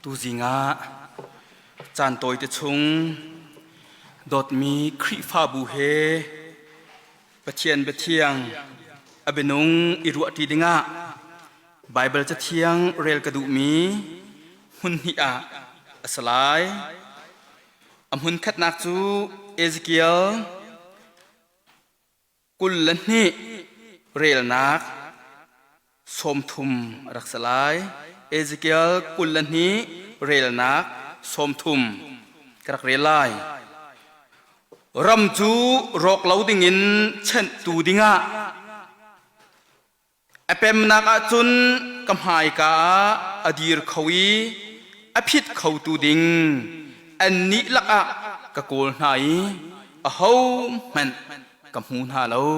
Tuzing ah caan tawite chung dawtmi Khrihfabu he Pathian biathiang a bianung i ruahṭi dingah Baibal cathiang rel ka duhmi hmun hnih ah a si lai. A hmun khatnak cu Ezekiel 22 relnak 30 a rak si lai. Ezekiel 22 relnak 30 ka rak rel lai. Ram cu rawk lo dingin chenhtu dingah a pemnak ahcun ka hmaika ah a dir kho i a phit khotu ding annih lakah ka kawl hna i ahohmanh ka hmu hna lo.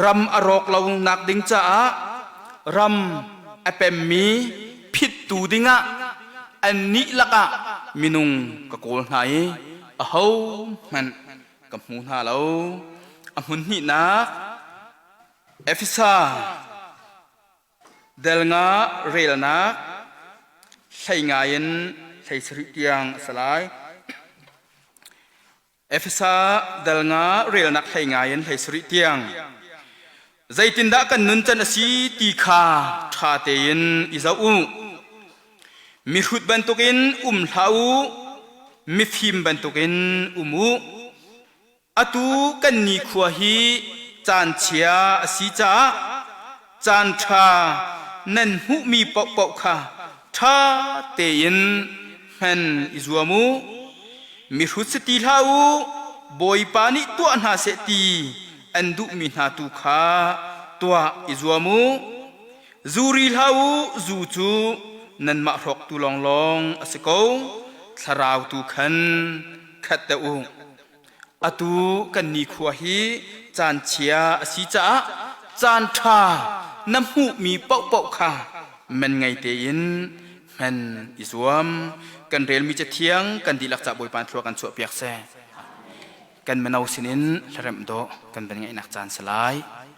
Ram a rawk lo nak ding caah ram a pemmi phittu dingah annih lakah minung ka kawl hna i ahohmanh ka hmu hna lo. A hmun hnihnak Efesa Del nga relnak 15 in 17 tiang a si lai. Efesa dal nga relnak 15 in 17 tiang. Zeitindah kan nun can a si ti kha ṭha tein i zoh u. Mihrut bantukin um hlah u, mifim bantukin um u. Atu kan nikhua hi caan chia a si caah caan ṭha nan hmuhmi paohpaoh kha ṭha tein hman i zuam u. Mihrut si ti hlah u, Bawipa nih tuah hna seh ti an duhmi hna tu kha tuah i zuam u. Zu ri hlah u, zu cu nanmah hrawktu lawnglawng a si ko, thlarau tu khan khat deuh u. Atu kan nikhua hi caan chia a si caah caan ṭha na hmuhmi paohpaoh kha man ngei tein hman i zuam. Kan relmi cathiang kan dihlak ca Bawipa thlua kan chuahpiak seh. Kan mino sinin hlaremh dawh kan van ngeihnak caan si lai. Kan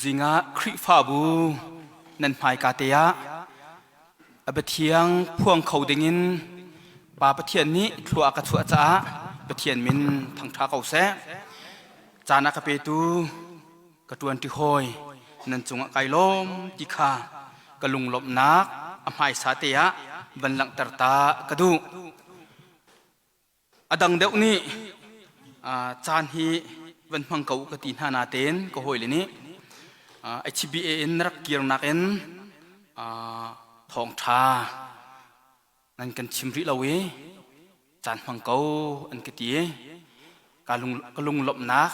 Tuzing ah Khrihfabu nan hmaika te ah a biathiang phuang kho dingin Pa Pathian nih thlua a ka chuah caah Pathian min thangṭha ko seh. Caan a ka petu ka ṭuanṭi hawi nan cungah kai lawm ti kha ka lunglawmhnak a hmaisa te ah van langhter ta ka duh. A dang deuh nih caan hi van hmang ko ka ti hna natein ka hawile nih HBA in na rak kirnak in thawngṭha nan kan chim rih lo i caan hmang ko an ka ti i ka lunglawmhnak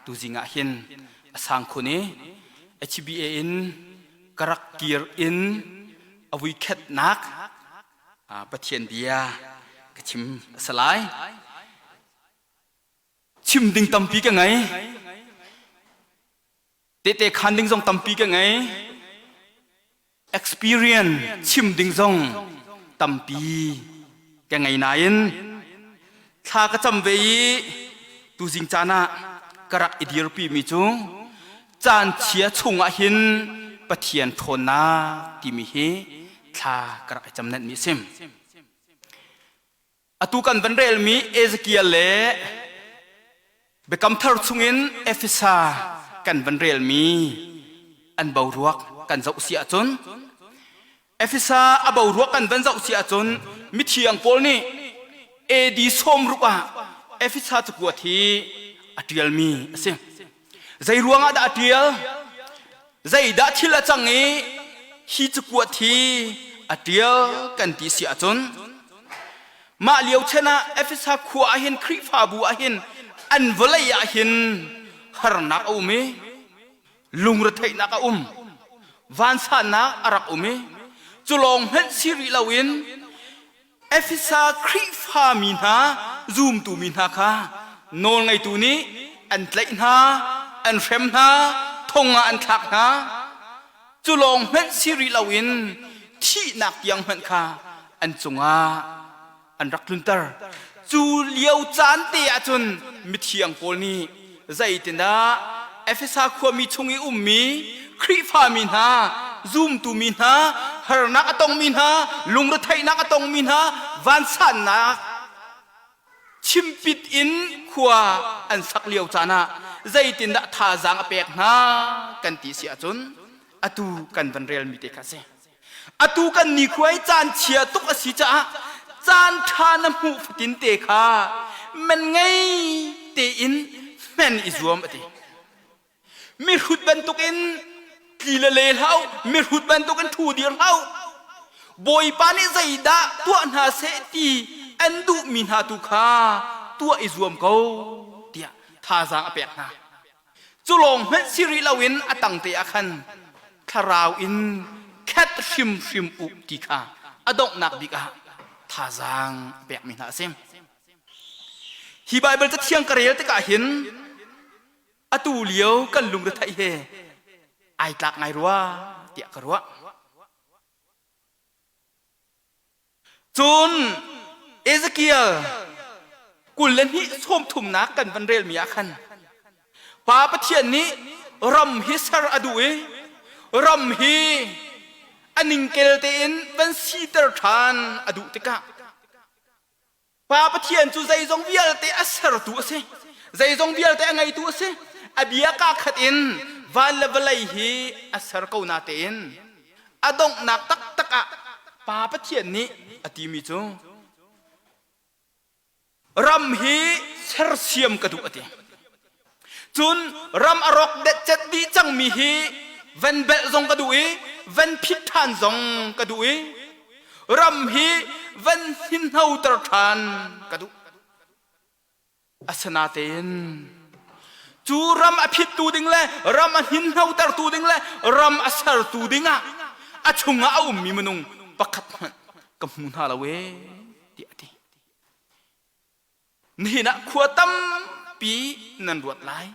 tuzing ah hin a sang khun i HBA in ka rak kir in a vuikhatnak Pathian bia ka chim a si lai. Chim ding tampi ka ngei. Tehte khan ding zong tampi ka ngei. Experience chim ding zong tampi ka ngei nain thla ka cam ve i tuzing caan ah ka rak i dirpi mi cu caan chia chung ah hin Pathian ṭhawnnak timi hi thla ka rak i cam nenhmi a si. Atu kan van relmi Ezekiel le Biakam Thar chungin Efesa kan van relmi an boruak kan zoh si ahcun Efesa a boruak kan van zoh si ahcun mithiang Paul nih AD 60 ah Efesa cakuat hi a ṭialmi a si. Zei ruangah dah a ṭial? Zeidah thil a cang i hi cakuat hi a ṭial kan ti si ahcun mah lio chan ah Efesa khua ah hin Khrihfabu ah hin an vawlei ah hin harnak a um i lungretheihnak a um vansannak a rak um i cu lawng hmanh si rih loin Efesa Khrihfa mi hna zumtu mi hna kha nawlngeitu nih an tlaih hna, an hrem hna, thong ah an thlak hna. Cu lawng hmanh si rih loin thihnak tiang hmanh kha an cungah an rak tlunter. Cu lio caan te ahcun mithiang pawl nih zeitindah Efesa khuami chung i ummi Khrihfa mi hna, zumtu mi hna, harnak a tongmi hna, lungretheihnak a tongmi hna, vansannak chimpit in khua an sak lio caan ah zeitindah thazaang a pek hna kan ti si ahcun atu kan van relmi te kha a si. Atu kan nikhua i caan chia tuk a si caah caan ṭha na hmuh fatin te kha man ngei tein hmen i zuam a ti. Mihrut bantukin tli le le hlah u, mihrut bantukin ṭhu dir hlah u. Bawipa nih zeidah tuah hna seh ti an duhmi hna tu kha tuah i zuam ko tiah thazaang a pek hna. Cu lawng hmanh si rih loin a tangte ah khan thlarau in khat hrimhrim u ti kha a donghnak bik ah thazaang a pekmi hna a si. Hi Baibal cathiang ka rel tikah hin atu lio kan lungretheih he ai tlak ngai rua tiah ka ruah. Cun Ezekiel 22 sawmthumnak kan van relmi ah khan Pa Pathian nih ram hi ser a duh i ram hi a ningkel tein van siter ṭhan a duh tikah Pa Pathian cu zeizong vialte a sertu a si. Zeizong vialte a ngeitu a si. A bia kaa khat in van le vawlei hi a ser ko natein a donghnak taktak ah Pa Pathian nih a timi cu ram hi sersiam ka duh a ti. Cun ram a rawk detcet dih cangmi hi van belh zong ka duh i van phit ṭhan zong ka duh i ram hi van hninhnoter ṭhan ka duh. Asinatein cu ram a phittu ding le ram a hninhnotertu ding le ram a sertu dingah a chungah a ummi minung pakhat hmanh ka hmu hna lo ee tiah a ti. Nihin ah khua tampi nan ruat lai.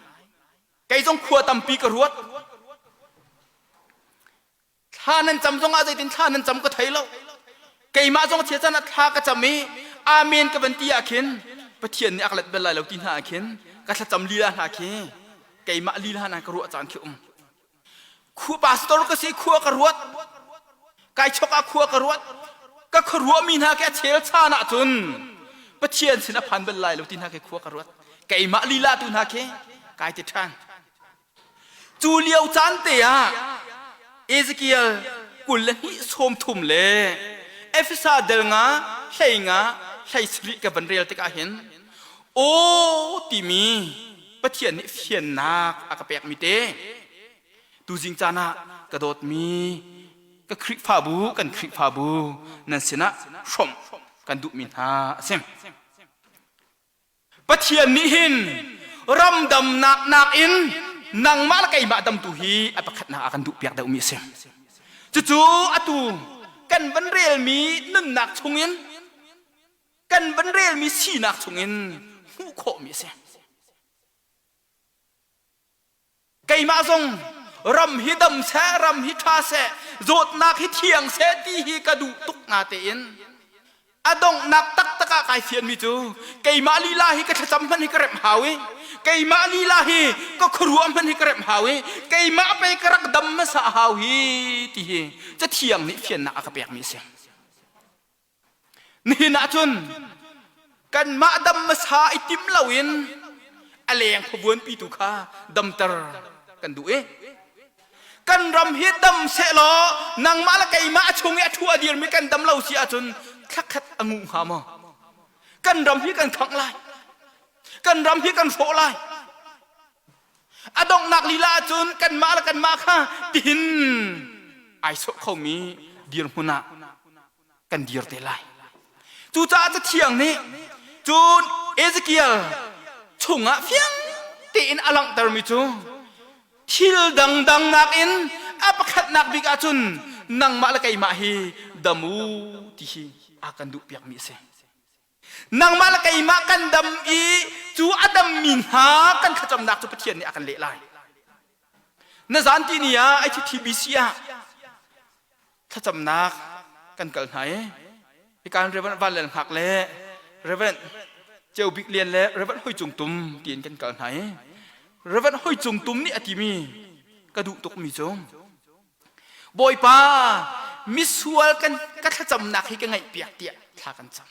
Kei zong khua tampi ka ruat. Thla nan cam zong ah zeitin thla nan cam ka thei lo. Keimah zong chia caan ah thla ka cam i amen ka van ti ah khin Pathian nih a ka let bel lai lo ti hna ah khin ka thlacam lila hna khi keimah lila hna ka ruah caan khi um. Khua pastor ka si khua ka ruat. Kai chok ah khua ka ruat. Ka khuaruahmi hna ke a chel chan ahcun Pathian sin a phan bal lai lo ti hna ke khua ka ruat. Keimah lila tu hna khi kai ti ṭhan. Cu lio caan te ah Ezekiel 22 30 le Efesa del nga hlei nga hlei sarih ka van rel tikah hin aw timi Pathian nih fiannak a ka pekmi te tuzing caan ah ka dawtmi ka Khrihfabu kan Khrihfabu nan sinah hrawmh kan duhmi hna a si. Pathian nih hin ramdamnak nakin nangmah le keimah damtu hi a pakhatnak ah kan duhpiak deuhmi a si. Cucu atu kan van relmi nunnak chungin kan van relmi sinak chungin hmuh khawhmi a si. Keimah zong ram hi dam seh, ram hi ṭha seh, zawtnak hi thiang seh ti hi ka duh tuk nga tein a donghnak taktak ah kai fianmi cu keimah lila hi ka thlacam hmanh hi ka remh hau i keimah lila hi ka khuaruah hmanh hi ka remh hau i keimah pei ka rak dam hmasa hau hi ti hi cathiang nih fiannak a ka pekmi a si. Nihin ahcun kanmah dam hmasa i tim loin a leng khuabuanpi tu kha damter kan duh i kan ram hi dam sehlaw nangmah le keimah a chung i a thu a dirmi kan dam lo si ahcun thlakhat a nguh hnga maw? Kan ram hi kan khangh lai. Kan ram hi kan hrawh lai. A donghnak lila ahcun kanmah le kanmah kha tihin ai sawh khomi dirhmun ah kan dir te lai. Cucaah Cathiang nih cun Ezekiel chungah fiang tein a langhtermi cu thil dangdang nakin a pakhatnak bik ahcun nangmah le keimah hi dam u ti hi a kan duhpiakmi a si. Nangmah le keimah kan dam i cu a dammi hna kan thlacamnak cu Pathian nih a kan leh lai. Na zan ti ni ah ITTBC ah thlacamnak kan kal hna i hikan Reverend Van Lel Hngak le Reverend Ceu Bik Lian le Reverend Hoi Cung Tum tiin kan kal hna i Reverend Hoi Cung Tum nih a timi ka duh tukmi cu Bawipa misual kan ka thlacamnak hi ka ngaihpiak tiah thla kan cam.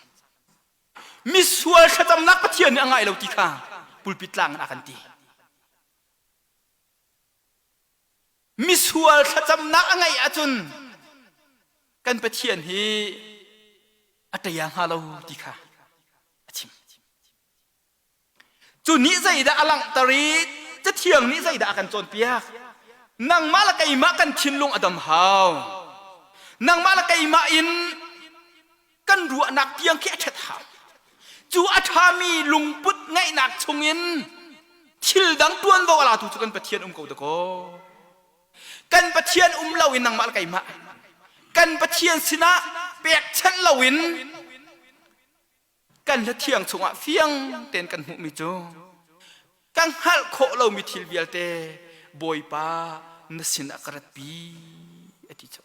Misual thlacamnak Pathian nih a ngai lo ti kha pulpit tlang in a kan ti. Misual thlacamnak a ngeih ahcun kan Pathian hi a ṭia hnga lo ti kha a chim. Cu nih zeidah a langhter i Cathiang nih zeidah a kan cawnpiak? Nangmah le keimah kan thinlung a dam hau. Nangmah le keimah in kan ruahnak tiang khi a ṭhat hau. Cu a ṭhami lungput ngeihnak chungin thil dang ṭuanvo a latu cu kan Pathian um ko dakaw. Kan Pathian um loin nangmah le keimah kan Pathian sinah pekchanh loin kan hlathiang chungah fiang tein kan hmuhmi cu kan hngalh khawh lomi thil vialte Bawipa na sinah ka ratpi a ti cu.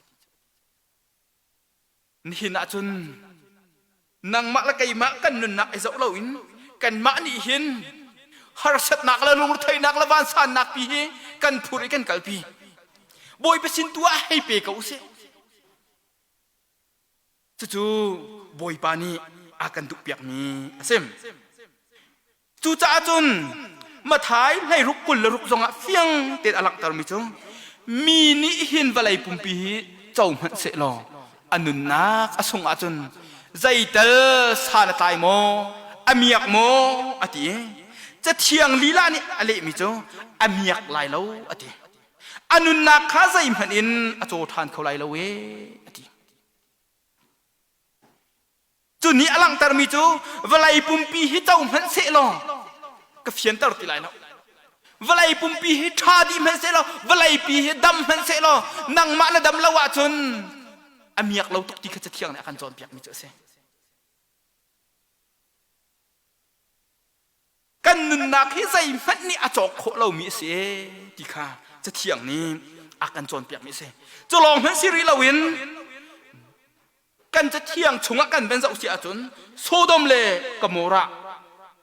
Nihin ahcun nangmah le keimah kan nunnak i zoh loin kanmah nih hin harsatnak le lungretheihnak le vansannak pi hi kan phur i kan kalpi. Bawipa sin tu ah hei pe ko usih. Cucu Bawipa nih a kan duhpiakmi a si. Cucaah cun Mathai hleiruk 26 zongah fiang tein a langhtermi cu mi nih hin vawlei pumpi hi co hmanh sehlaw a nunnak a sung ahcun zeital san a tlai maw a miak maw a ti i Cathiang lila nih a lehmi cu a miak lai lo a ti. A nunnak kha zeihmanh in a caw ṭhan kho lai lo ee a ti. Cu nih a langhtermi cu vawlei pumpi hi co hmanh sehlaw ka fianter ti lai lo. Vawlei pumpi hi ṭha dih hmanh sehlaw vawlei pi hi dam hmanh sehlaw nangmah na dam lo ahcun a miak lo tuk ti kha Cathiang nih a kan cawnpiakmi cu a si. Kan nunnak hi zeihmanh nih a cawk khawh lomi a si ti kha Cathiang nih a kan cawnpiakmi a si. Cu lawng hmanh si rih loin kan cathiang chungah kan van zoh si ahcun Sodom le Gomorrah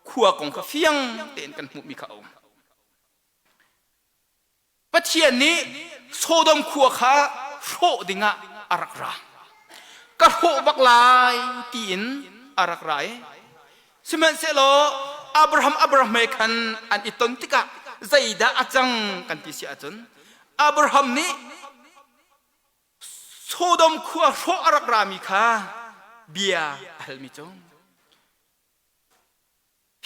khua kong kha fiang tein kan hmuhmi kha a um. Pathian nih Sodom khua kha hrawh dingah a rak ra. Ka hrawh bak lai tiin a rak ra i sihmanhsehlaw Abraham Abraham he khan an i ton tikah zeidah a cang kan ti si ahcun Abraham nih Sodom khua hrawh a rak rami kha bia a halmi cu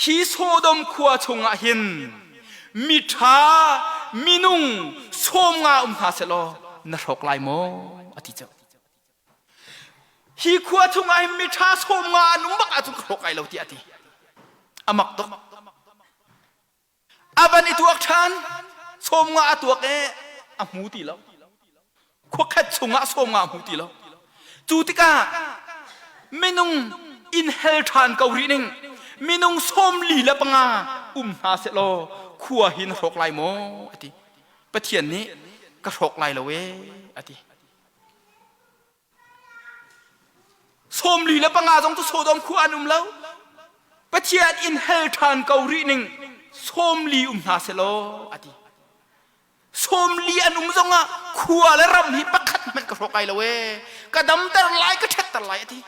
Hi Sodom khua chungah hin miṭha minung 50 um hna sehlaw na hrawk lai maw? a ti cang. Hi khua chungah hin miṭha 50 an um bak ahcun ka hrawk lai lo tiah a ti. A mak tuk. A van i tuak ṭhan. 50 a tuak i a hmu ti lo. Khuakhat chungah 50 a hmu ti lo. Cu tikah minung inn hel ṭhan ko rih ning minung 45 um hna sehlaw khua hi na hrawk lai maw a ti. Pathian nih ka hrawk lai lo ee a ti. 45 zong cu Sodom khua an um lo. Pathian inn hel ṭhan ko rih ning 40 um hna sehlaw a ti. 40 an um zongah khua le ram hi pakhat hmanh ka hrawk ai lo ee. Ka damter lai, ka ṭhetter lai a ti.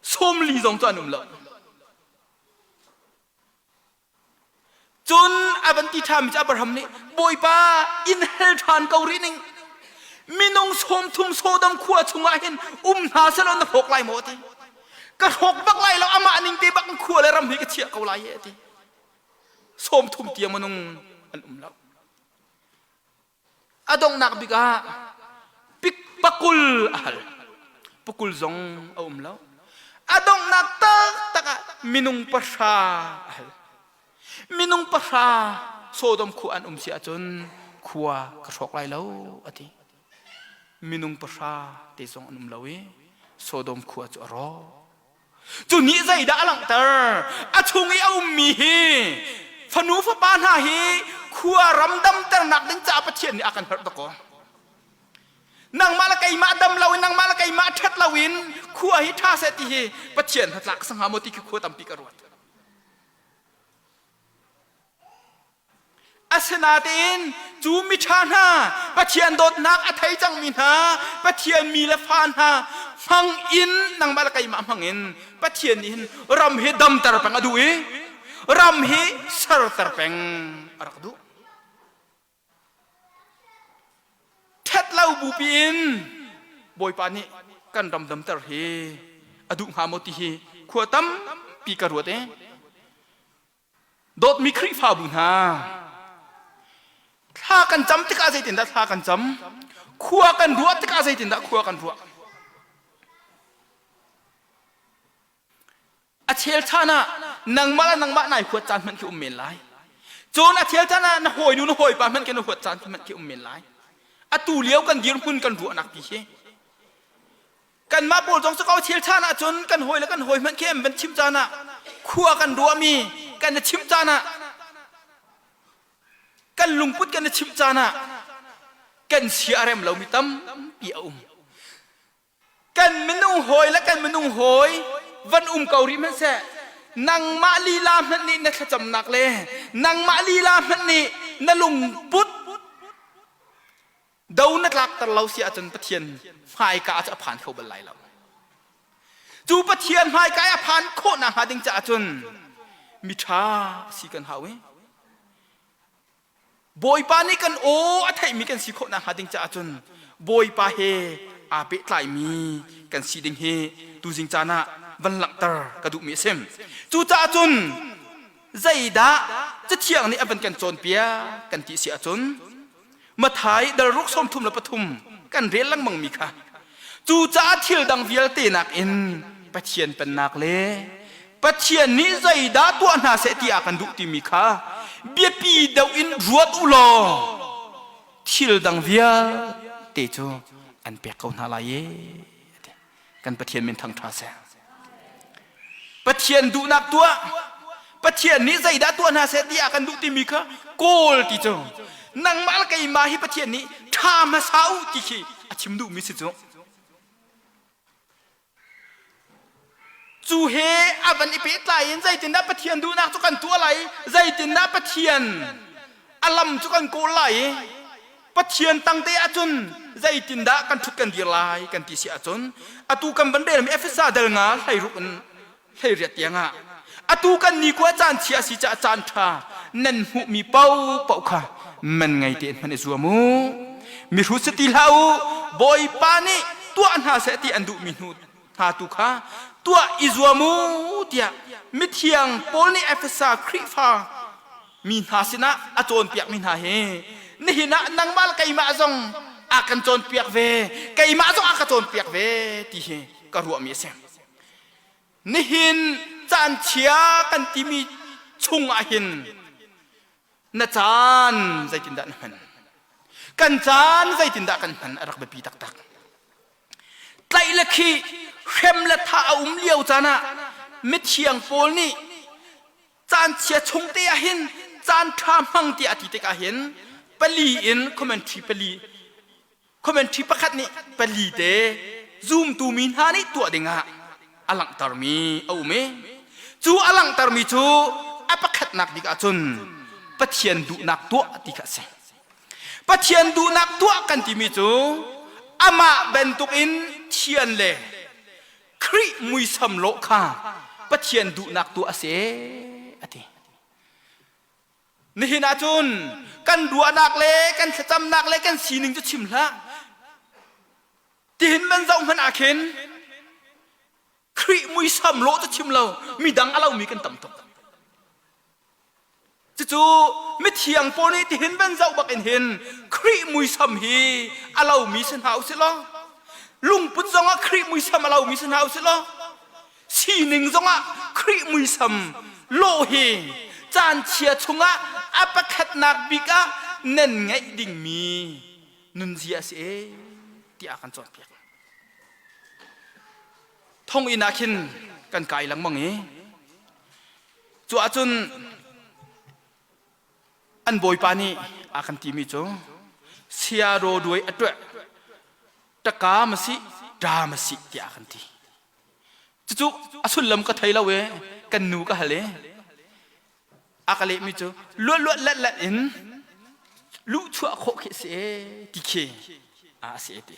40 zong cu an um lo. Cun a van ti ṭhanmi cu Abraham nih Bawipa in hel ṭhan ko rih ning minung 30 Sodom khua chungah hin um hna sehlaw na hrawk lai maw a ti ka hrawk bak lai lo amah ning te bak in khua le ram hi ka chiah ko lai a ti 30 tiang minung an um lo A donghnak bik ah pik pakul a hal. Pakul zong a um lo. A donghnak taktak ah minung pahra a hal. Minung pahra Sodom khua an um si ahcun khua ka hrawk lai lo a ti. Minung pahra te zong an um lo i Sodom khua cu a rawk. Cu nih zeidah a langhter? A chung i a ummi hi fanu fapa hna hi khua ram damternak ding caah Pathian nih a kan herh dakaw. Nangmah le keimah dam loin nangmah le keimah ṭhat loin khua hi ṭha seh ti hi Pathian hnatlak sangha maw ti khi khua tampi ka ruat. Asinain cu miṭha hna Pathian dawtnak a thei cangmi hna Pathian mi le fa hna hmang in nangmah le keimah hmang in Pathian nih hin ram hi damter peng a duh i ram hi serter peng a rak duh. Ṭhat lo bupi in Bawipa nih kan ram damter hi a duh hnga maw ti hi khua tampi ka ruat i Dawtmi Khrihfabu hna, thla kan cam tikah zeitindah thla kan cam? Khua kan ruah tikah zeitindah khua kan ruah? A chel chan ah nangmah le nangmah nai huat caan hmanh khi um men lai. Cun a chel caan ah na hawinu na hawipa hmanh khi na huat caan hmanh khi um men lai. Atu lio kan dirhmun kan ruahnak pi hi Kanmah pawl zong cu ko thil chan ahcun kan hawi le kan hawi hmanh khi an van chim caan ah khua kan ruahmi kan i chimh caan ah kan lungput kan i chimh caan ah kan sia a rem lomi tampi a um. Kan minung hawi le kan minung hawi van um ko rih hmanhseh nangmah lila hmanh nih na thlacamnak le nangmah lila hmanh nih na lungput Do na tlakter lo si ahcun Pathian hmaika ah cu a phan kho bal lai lo. Cu Pathian hmaika i a phan khawh nakhnga ding caah cun miṭha si kan hau i Bawipa nih kan aw a theihmi kan si khawh nakhnga ding caah cun Bawipa he aa pehtlaimi kan si ding hi tuzing caan ah van langhter ka duhmi a si. Cucaah cun zeidah Cathiang nih a van kan cawnpiak kan ti si ahcun Mathai dal ruk 33 kan rel lengmang mi kha cucaah thil dang vialte nakin Pathian pennak le Pathian nih zeidah tuah hna seh ti a kan duh timi kha biapi deuh in ruat u law thil dang vialte cu an pek ko hna lai e kan Pathian min thangṭha seh. Pathian duhnak tuah Pathian nih zeidah tuah hna seh ti a kan duh timi kha kawl ti cu nangmah le keimah hi Pathian nih ṭha hmasa u ti khi a chim duhmi si cu cu he a van i pehtlai in zeitindah Pathian duhnak cu kan tuah lai zeitindah Pathian A lam cu kan kawl lai i Pathian tangte ahcun zeitindah kan ṭhut kan dir lai kan ti si ahcun atu kan van relmi Efesa dal nga hleiruk in 18 tiangah atu kan nikhua caan chia a si caah caan ṭha nan hmuhmi paohpaoh kha man ngei tein hman i zuam u. Mihrut si ti hlah u, Bawipa nih tuah hna seh ti an duhmi hnu hna tu kha tuah i zuam u tiah mithiang Paul nih Efesa Khrihfa mi hna sinah a cawnpiakmi hna hi nihin ah nangmah le keimah zong a kan cawnpiak ve, keimah zong a ka cawnpiak ve ti hi ka ruahmi a si. Nihin caan chia kan timi chung ah hin na caan zeitindah na hman? Kan caan zeitindah kan hman a rak biapi taktak. Tlaih le khih, hrem le thah a um lio caan ah mithiang Paul nih caan chia chung te ah hin caan ṭha hmang tiah a ti tikah hin pali in commentary pali commentary pakhat nih pali te zumtu mi hna nih tuah dingah a langhtermi a um i cu a langhtermi cu a pakhatnak bik ahcun Pathian duhnak tuah ti kha a si. Pathian duhnak tuah kan timi cu amah bantukin thian le Khrih muisam lawh kha Pathian duhnak tuah a si a ti. Nihin ahcun kan ruahnak le kan thlacamnak le kan sining cu chim hlah. Tihin man zoh hmanh ah khin Khrih muisam lawh cu chim lo midang a lomi kan tam tuk. Cucu mithiang pawl nih tihin van zoh bak in hin Khrih muisam hi a lomi si hna usih law lungput zongah Khrih muisam a lomi si hna usih law sining zongah Khrih muisam lawh hi caan chia chungah a pakhatnak bik ah nan ngeih dingmi nunzia a si e tiah a kan cawnpiak. Thonginn ah khin kan kai lengmang i cu ahcun an bawipa nih a kan timi cu sia rawduai a tuah taka ma si ṭa ma si tiah a kan ti. Cucu a sullam ka thei lo i kan nu ka hal i a ka lehmi cu luat luat let let in luhchuah khawh khi a si e ti khi a si e ti.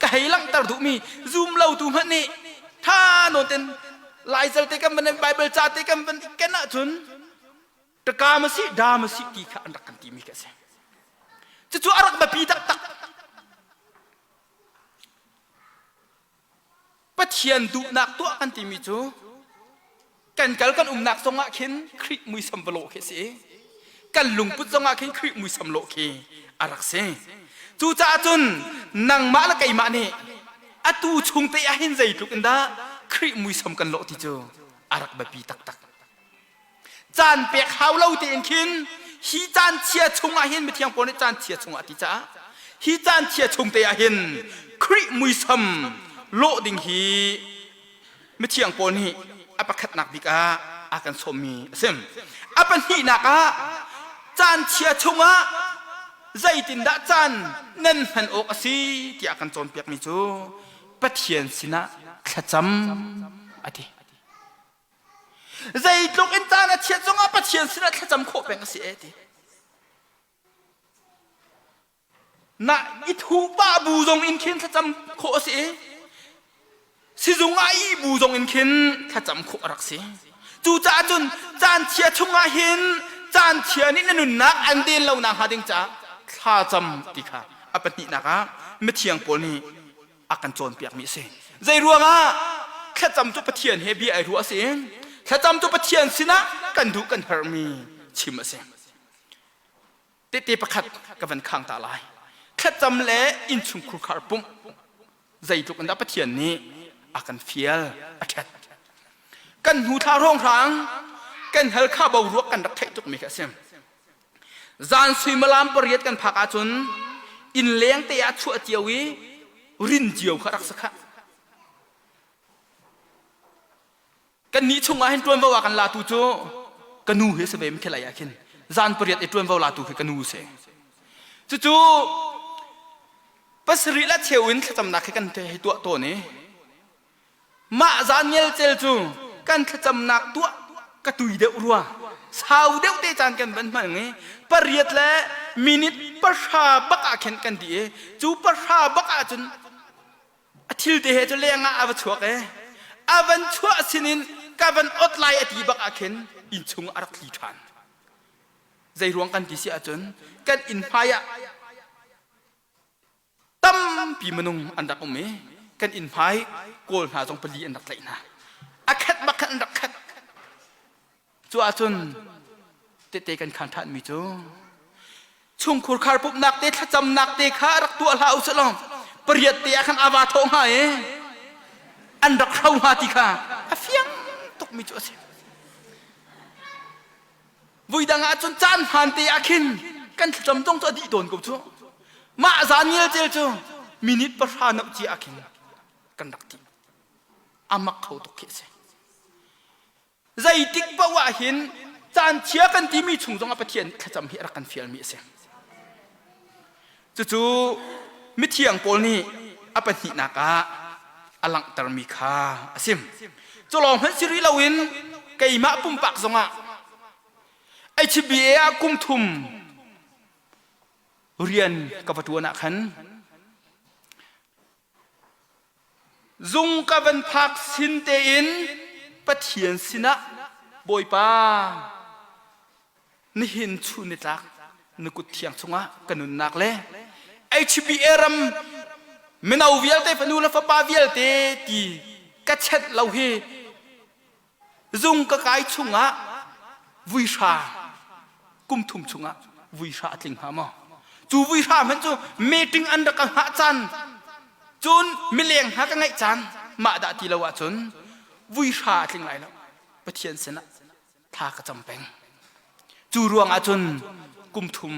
Ka hei langhter duhmi zum lo tu hmanh nih tha nawn ten Laical te kan van Bible ca te kan van ken ahcun taka ma si da ma si ti kha an rak kan timi khi a si. Cucu a rak biapi taktak. Pathian duhnak tuah kan timi cu kan kal kan umnak zongah khin Khrih muisam va lawh khi a si i kan lungput zongah khin Khrih muisam lawh khi a rak si. Cucaah cun nangmah le keimah nih atu chung te ah hin zeitluk in dah Khrih muisam kan lawh ti cu a rak biapi taktak. Caan pek hau lo tein khin hi caan chia chungah hin mithiang Paul nih caan chia chungah ti caah hi caan chia chung te ah hin Khrih muisam lawh ding hi mithiang Paul nih a pakhatnak bik ah a kan sawmmi a si. A pahnihnak ah caan chia chungah zeitindah caan nan hman awk a si tiah a kan cawnpiakmi cu Pathian sinah thlacam a ti. Zeitluk in caan a chiat zongah Pathian sinah thlacam khawh peng a si e ti. Na i thu pah bu zong in khin thlacam khawh a si i sizung ah i bu zong in khin thlacam khawh a rak si. Cucaah cun caan chia chungah hin caan chia nih na nunnak an den lo nak hnga ding caah thlacam ti kha a pahnihnak ah mithiang Paul nih a kan cawnpiakmi a si. Zei ruangah thlacam cu Pathian he bia ai ruah a si i thlacam cu Pathian sinah kan duh kan herhmi chim a si. Tehte pakhat ka van khang ta lai. Thlacam le innchungkhur khar pumh zeitluk in dah Pathian nih a kan fial a ṭhet. Kan hnu thla hrawnghrang kan hal kha boruak kan rak theih tukmi kha a si. Zan suimilam pariat kan phak ahcun inn leng te ah chuah cio i rin cio kha rak si khah. Kannih chungah hin ṭuanvo a kan latu cu ka nu hi a si ve mikhelei ah khin zan pariat i ṭuanvo latu khi ka nu si. Cucu pasarih le cheu in thlacamnak hi kan hei tuah tawn i mah zan ngelcel cu kan thlacamnak tuah ka tui deuh rua. Sau deuh te caan kan van hmang i pariat le minute pahra bak ah khin kan dih i cu pahra bak ah cun a thil te he cu leng ah a va chuak i a van chuah sinin ka van ot lai a ti bak ah khin inn chung a rak tli ṭhan. Zei ruang kan ti si ahcun kan inn hmai ah tampi minung an rak um i kan inn hmai kawl hna zong pali an rak tlaih hna. A khat bak khan an rak khat. Cu ahcun tehte kan khaan ṭhanmi cu chungkhur khar pumhnak te thlacamnak te kha rak tuah hlah usih law pariat te ah khan ava thawh hnga i an rak hro hnga ti kha a fiang tukmi cu a si. Vui dang ah cun caan hmaan te ah khin kan thlacam zong cu a dih tawn ko cu. Mah zan ngelcel cu minute pahra noh cia ah khin kan rak ti. A mak kho tuk khi a si. Zeitik paoh ah hin caan chia kan timi chung zongah Pathian nih thlacam hi a rak kan fialmi a si. Cucu mithiang Paul nih a pahnihnak ah a langhtermi kha a sim. Cu lawng hmanh si rih loin keimah pumpak zongah HBA ah kum thum rian ka va ṭuan ah khan Zung ka van phak sin tein Pathian sinah Bawipa nihin chun nitlak na kut thiang chungah ka nunnak le HBA ram mino vialte fanu le fapa vialte ti ka chet lo hi Zung ka kai chungah vuihra kum thum chungah vuihra a tling hnga maw? Cu vuihra hmanh cu meeting an rak ka hngah caan cun mileng hna ka ngeih caan mah dah ti lo ahcun vuihra a tling lai lo. Pathian sinah thla ka cam peng. Cu ruang ahcun kum thum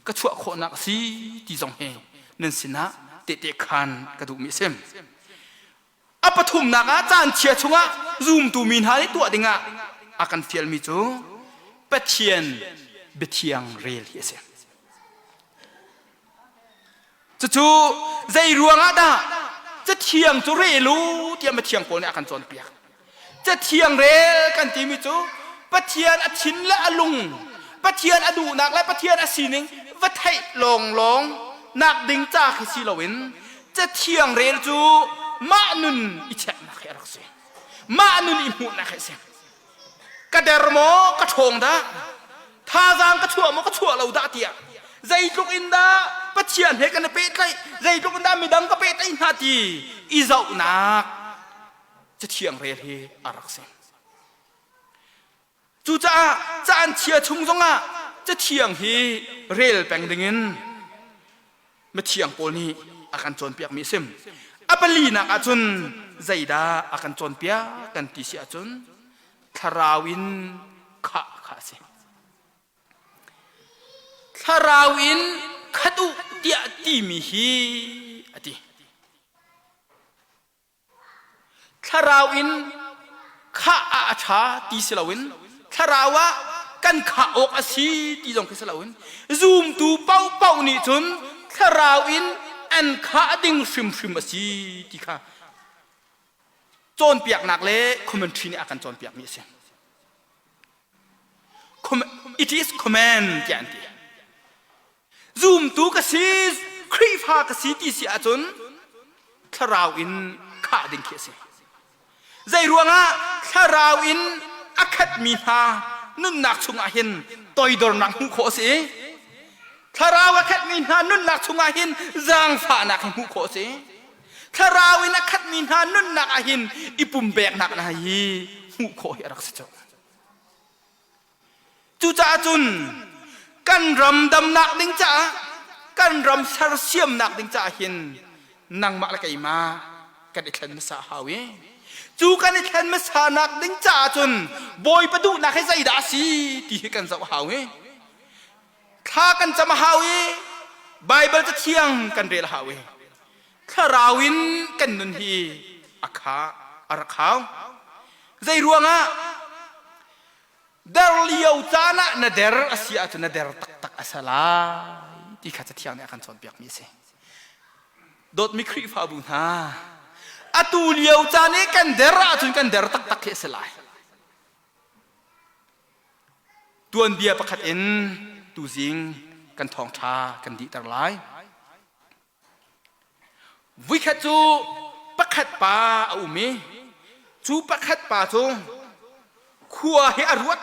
ka chuah khawhnak a si ti zong hi nan sinah tehte khaan ka duhmi a si. A pathumnak ah caan chia chungah zumtu mi hna nih tuah dingah a kan fialmi cu Pathian biathiang rel hi a si. Cucu zei ruangah dah cathiang cu rel u tiah mithiang Paul nih a kan cawnpiak. Cathiang rel kan timi cu Pathian a thin le a lung, Pathian a duhnak le Pathian a sining va theih lawnglawng nak ding ca khi si loin Cathiang rel cu mah nun i cheknak hi a rak si. Mah nun i hmuhnak hi a si. Ka der maw ka ṭhawng dah? Thazaang ka chuah maw ka chuah lo dah tiah zeitluk in dah Pathian he kan i pehtlaih, zeitluk in dah midang ka pehtlaih hna ti i zohnak Cathiang rel hi a rak si. Cucaah caan chia chung zongah Cathiang hi rel peng dingin mithiang Paul nih a kan cawnpiakmi a si. A palinak ahcun zeidah a kan cawnpiak kan ti si ahcun thlarau in khah kha a si. Thlarau in khat u tiah timi hi a ti. Thlarau in khah ah a ṭha ti si loin thlarau ah kan khah awk a si ti zong khi si loin zumtu paohpaoh nih cun thlarau in an khah ding hrimhrim a si ti kha cawnpiaknak le commentary nih a kan cawnpiakmi a si. It is command tiah an ti. Zumtu ka si, Khrihfa ka si ti si ahcun thlarau in khah ding khi a si. Zei ruangah thlarau in a khatmi hna nunnak chungah hin toidornak hmuh khawh a si i thlarau a khatmi hna nunnak chungah hin zaangfahnak hi hmuh khawh a si. Thlarau in a khatmi hna nunnak ah hin i pumpeknak hna hi hmuh khawh hi a rak si cawk. Cucaah cun kan ram damnak ding caah kan ram sersiamnak ding caah hin nangmah le keimah kan i thlen hmasa a hau i cu kan i thlen hmasa nak ding caah cun Bawipa duhnak hi zeidah a si ti hi kan zoh a hau i thla kan cam a hau i Baibal cathiang kan rel a hau i thlarau in kan nun hi a kha a rak hau. Zei ruangah Der lio caan ah na der a si ahcun na der taktak a si lai ti kha Cathiang nih a kan cawnpiakmi a si. Dawtmi Khrihfabu hna, atu lio caan i kan der ahcun kan der taktak hi a si lai. Tuanbia pakhat in tuzing kan thawngṭha kan dihter lai. Vuikhat cu pakhat pa a um i cu pakhat pa cu khua hi a ruat.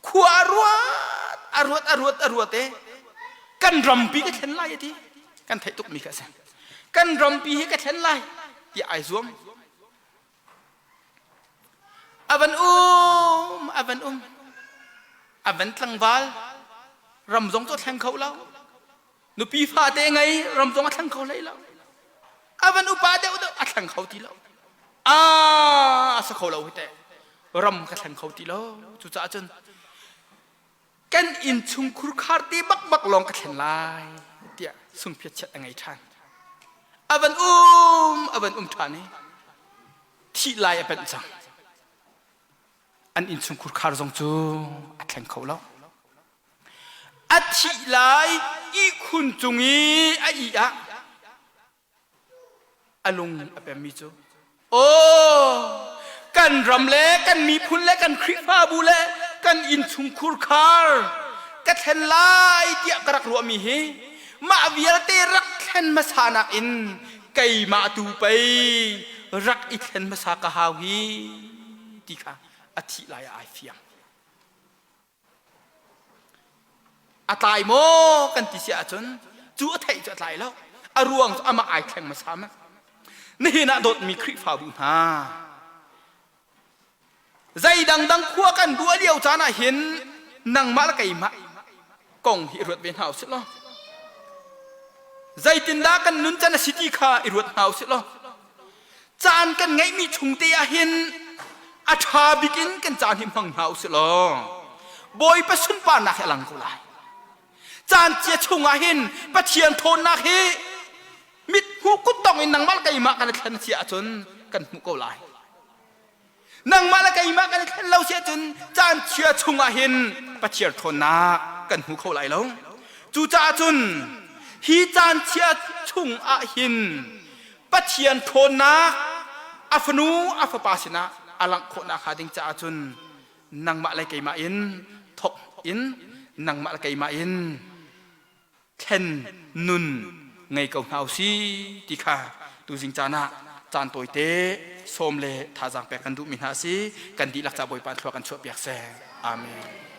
Khua a ruat, a ruat, a ruat, a ruat i kan rampi ka thlen lai a ti. Kan theih tukmi kha a si. Kan rampi hi ka thlen lai tiah ai zuam. A van um, a van um. A van tlangval. Ram zong cu a thleng kho lo. Nupi fate ngei ram zong a thleng kho hlei lo. A van upa deuh deuh a thleng kho ti lo. Ah, a sa kho lo hi teh. Ram ka thleng kho ti lo. Cucaah cun kan innchungkhur khar te bakbak lawng ka thlen lai tiah sungphiat a ngei ṭhan. A van um, a van um ṭhan i thih lai a panh cang. An innchungkhur khar zong cu a thleng kho lo. A thih lai ihkhun cung i a ih ah a lung a pemmi cu aw kan ram le kan miphun le kan Khrihfabu le kan innchungkhur khar ka thlen lai tiah ka rak ruahmi hi mah vialte rak thlen hmasa nakin keimah tu pei rak i thlen hmasa ka hau hi ti kha a thih lai ah ai fiang. A tlai maw kan ti si ahcun cu a theih cu a tlai lo. A ruang cu amah ai thleng hmasa ma. Nihin ah dawtmi Khrihfabu hna zei dangdang khua kan ruah lio caan ah hin nangmah le keimah kong hi i ruat ve hna usih law zeitindah kan nun can a si ti kha i ruat hna usih law Caan kan ngeihmi chung te ah hin a ṭha bik in kan caan hi hmang hna usih law Bawipa sunparnak hi a lang ko lai. Caan cia chung ah hin Pathian ṭhawnnak hi mit hmuh kuttong in nangmah le keimah kan i thlen si ahcun kan hmuh ko lai. Nangmah le keimah kan i thlen lo si ahcun caan chia chung ah hin Pathian ṭhawnnak kan hmu kho lai lo. Cucaah cun hi caan chia chung ah hin Pathian ṭhawnnak a fanu a fapa sinah a langh khawhnak hnga ding caah cun nangmah le keimah in thawk in nangmah le keimah in thlen nun ngei ko hna usih ti kha tuzing caan ah caan tawite sawm le thazaang pek kan duhmi hna a si. Kan dihlak ca Bawipa thlua kan chuahpiak seh. Amen.